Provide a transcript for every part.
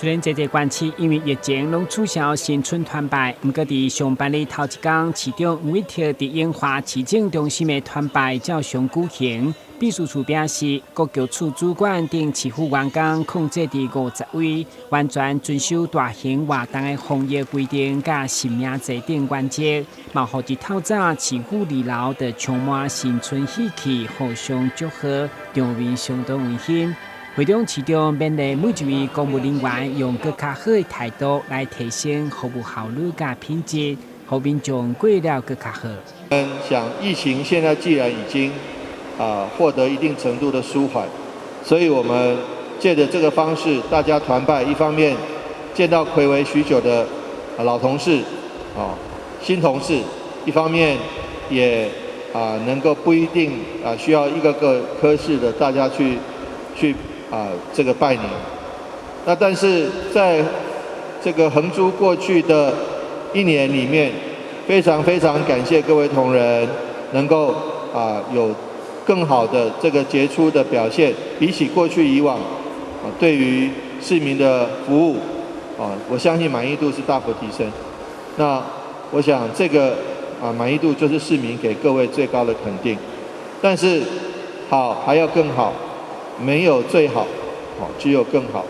雖然這個縣市因為疫情攏取消新春團拜，毋過佇上班日頭一工，市長黃偉哲佇永華市政中心的團拜照常舉行。秘書處表示，各局處主管等市府員工控制佇50位，完全遵守大型活動的防疫規定佮實名制等原則。嘛，予一透早市府二樓就充滿新春喜氣，互相祝賀，場面相當溫馨。會中市長勉勵每一位公務人員用閣較好的態度來提升服務效率佮品質，予民眾過了閣較好。嗯，想疫情現在既然已經獲得一定程度的舒緩，所以我們借着這個方式，大家團拜，一方面見到睽違許久的老同事新同事，一方面也能夠不一定需要一個個科室的大家去這個拜年。那但是在這個橫豬過去的一年裡面，非常非常感謝各位同仁能夠有更好的這個傑出的表現，比起過去以往，對於市民的服務，我相信滿意度是大幅提升。那我想這個滿意度就是市民給各位最高的肯定。但是好還要更好。沒有最好，只有更好。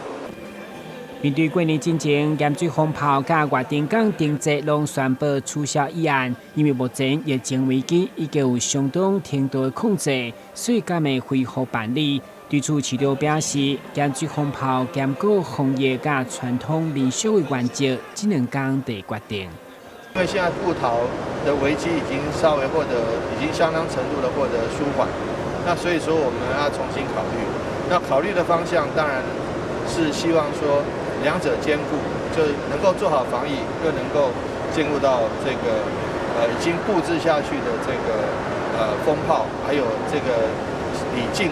面對過年進前鹽水蜂炮佮月燈港燈節攏宣布取消議案，因為目前疫情危機已經有相當程度的控制，所以敢會恢復辦理。對此，市長表示，鹽水蜂炮兼顧防疫佮傳統民俗的原則，這兩工佇決定。因為現在部桃的危機已經稍微獲得，已經相當程度的獲得舒緩，那所以說我們要重新考慮。那考慮的方向當然是希望說兩者兼顧，就能夠做好防疫，又能夠兼顧到這個已經佈置下去的這個蜂炮，還有這個禮敬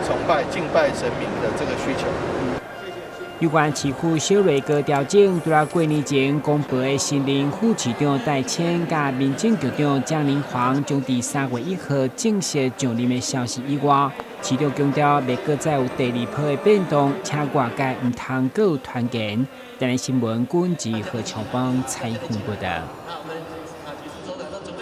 崇拜敬拜神明的這個需求。有關市府小內閣調整，除了過年前公布的新任副市長戴謙佮民政局長蔣林煌將佇3月1號正式上任的消息以外，市長強調，袂閣再有第二波的變動，請外界毋通閣有傳言。電視新聞，君志何長邦採訪報道。